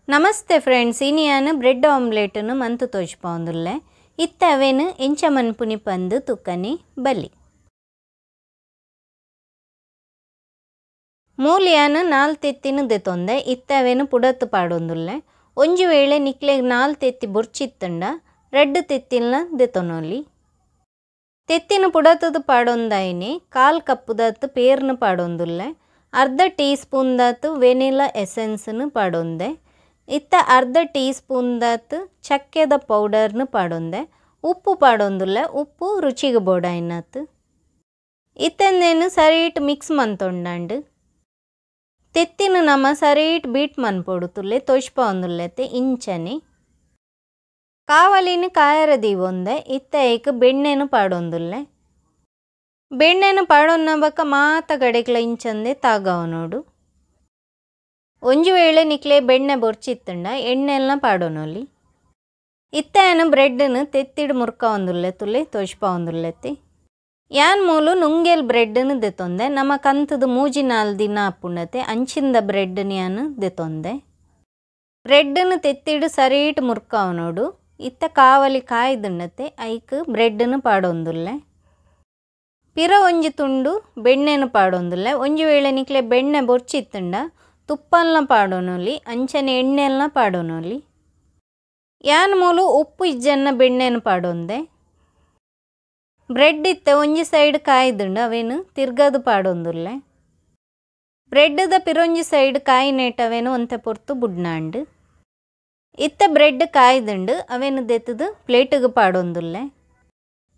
Namaste friends, ಇನಿಯಾನ bread omelette ನು ಮಂತು ತೋಜ್ಪಾವೊಂದುಲ್ಲೆ. ಇತ್ತೆ ಅವೆನ್ ಎಂಚ ಮನ್ಪುನಿ ಪಂದ್ ತುಕ್ಕನಿ ಬಲ್ಲಿ. ಮೂಲಿಯಾನ 4 ತೆತ್ತಿನ ದೆತೊಂದೆ. ಇತ್ತೆ ಅವೆನ್ ಪುಡತ್ ಪಾಡೊಂದುಲ್ಲೆ. ಒಂಜಿ ವೇಳೆ ನಿಕ್ಲೆಗ್ 4 ತೆತ್ತಿ ಬೊರ್ಚಿತ್ತಂಡ 2 ತೆತ್ತಿಲ್ನ ದೆತೊನೊಲಿ. ತೆತ್ತಿನ ಪುಡತದ ಪಾಡೊಂದಾಯಿನಿ 1/4 ಕಪ್ಪುದಾತ್ ಪೇರ್ನ ಪಾಡೊಂದುಲ್ಲೆ. ಅರ್ಧ ಟೀ ಸ್ಪೂನ್ ದಾತ್ ವೆನಿಲಾ ಎಸೆನ್ಸ್ ನು ಪಾಡೊಂದೆ. ಇತ್ತ ಅರ್ಧ ಟೀ ಸ್ಪೂನ್ ದಾತ್ ಚಕ್ಕೆದ ಪೌಡರ್ನು ಪಾಡೊಂದೆ. ಉಪ್ಪು ಪಾಡೊಂದುಲ್ಲೆ. ಉಪ್ಪು ರುಚಿಗೆ ಬೋಡಾಯಿನಾತ್. ಇತ್ತಂದೇನು ಸರಿಟ್ ಮಿಕ್ಸ್ ಮಂತೊಂಡಾಂಡು. ತೆತ್ತಿನ ನಮ ಸರಿಟ್ ಬೀಟ್ ಮನ್ಪೊಡು ತುಲ್ಲೆ ತೋಜ್ಪಾವೊಂದುಲ್ಲೆತೆ ಇಂಚನೆ. ಕಾವಲಿನ ಕಾಯರ ದೀವೊಂದೆ. ಇತ್ತ ಏಕ್ ಬೆಣ್ಣೆನು ಪಾಡೊಂದುಲ್ಲೆ. ಬೆಣ್ಣೆನು ಪಾಡೊನ್ನ ಬೊಕ್ಕ ಮಾತ ಕಡೆಕ್ಲ ಇಂಚಂದೆ ತಾಗವನೋಡು. ಒಂಜಿ ವೇಳೆ ನಿಕ್ಲೆ ಬೆಣ್ಣೆ ಬೊರ್ಚಿತ್ತಂಡ ಎಣ್ಣೆಲ್ನ ಪಾಡೊನೊಲಿ. ಇತ್ತ ಯಾನ್ ಬ್ರೆಡ್ನು ತೆತ್ತಿಡ್ ಮುರ್ಕಾವೊಂದುಲ್ಲೆ ತುಲ್ಲೆ ತೋಜ್ಪಾವೊಂದುಲ್ಲೆತೆ. ಯಾನ್ ಮೂಲು ನುಂಗೆಲ್ ಬ್ರೆಡ್ನು ದೆತೊಂದೆ. ನಮ ಕಂತದ 3-4 ದಿನ ಆಪುಂಡತೆ ಅಂಚಿಂದ ಬ್ರೆಡ್ನು ಯಾನ್ ದೆತೊಂದೆ. ಬ್ರೆಡ್ನು ತೆತ್ತಿಡ್ ಸರಿಟ್ ಮುರ್ಕಾವನೋಡು. ಇತ್ತ ಕಾವಲಿ ಕಾಯ್ದುಂಡತೆ ಐಕ್ ಬ್ರೆಡ್ನು ಪಾಡೊಂದುಲ್ಲೆ. ಪಿರ ಒಂಜಿ ತುಂಡು ಬೆಣ್ಣೆನು ಪಾಡೊಂದುಲ್ಲೆ. ಒಂಜಿ ವೇಳೆ ನಿಕ್ಲೆ ಬೆಣ್ಣೆ ಬೊರ್ಚಿತ್ತಂಡ ತುಪ್ಪಲ್ನ ಪಾಡೊನೊಲಿ, ಅಂಚನೆ ಎಣ್ಣೆಲ್ನ ಪಾಡೊನೊಲಿ. ಯಾನ್ ಮೂಲು ಉಪ್ಪು ಇಜ್ಜನ್ನ ಬೆಣ್ಣೆನು ಪಾಡೊಂದೆ. ಬ್ರೆಡ್ ಇತ್ತೆ ಒಂಜಿ ಸೈಡ್ ಕಾಯ್ದುಂಡು ಅವೇನು ತಿರ್ಗದು ಪಾಡೊಂದುಲ್ಲೆ. ಬ್ರೆಡ್ದ ಪಿರೊಂಜಿ ಸೈಡ್ ಕಾಯಿನೇಟ್ ಅವೇನು ಒಂತೆ ಪೊರ್ತು ಬುಡ್ನಾಂಡು. ಇತ್ತೆ ಬ್ರೆಡ್ ಕಾಯ್ದುಂಡು ಅವೇನು ದೆತ್ತದು ಪ್ಲೇಟಿಗೆ ಪಾಡೊಂದುಲ್ಲೆ.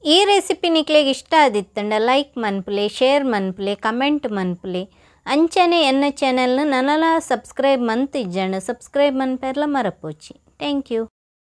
ಈ ರೆಸಿಪಿ ನಿಕ್ಲೆಗ್ ಇಷ್ಟ ಆದಿತ್ತಂಡ ಲೈಕ್ ಮನ್ಪುಲೆ, ಶೇರ್ ಮನ್ಪುಲೆ, ಕಮೆಂಟ್ ಮನ್ಪುಲೆ. ಅಂಚನೆ ಎನ್ನ ಚಾನೆಲ್ನ ನನಲ ಸಬ್ಸ್ಕ್ರೈಬ್ ಮಂತ್ ಇಜ್ಜಂಡ ಸಬ್ಸ್ಕ್ರೈಬ್ ಮನ್ಪೆರ್ಲ ಮರಪೋಚಿ. Thank you.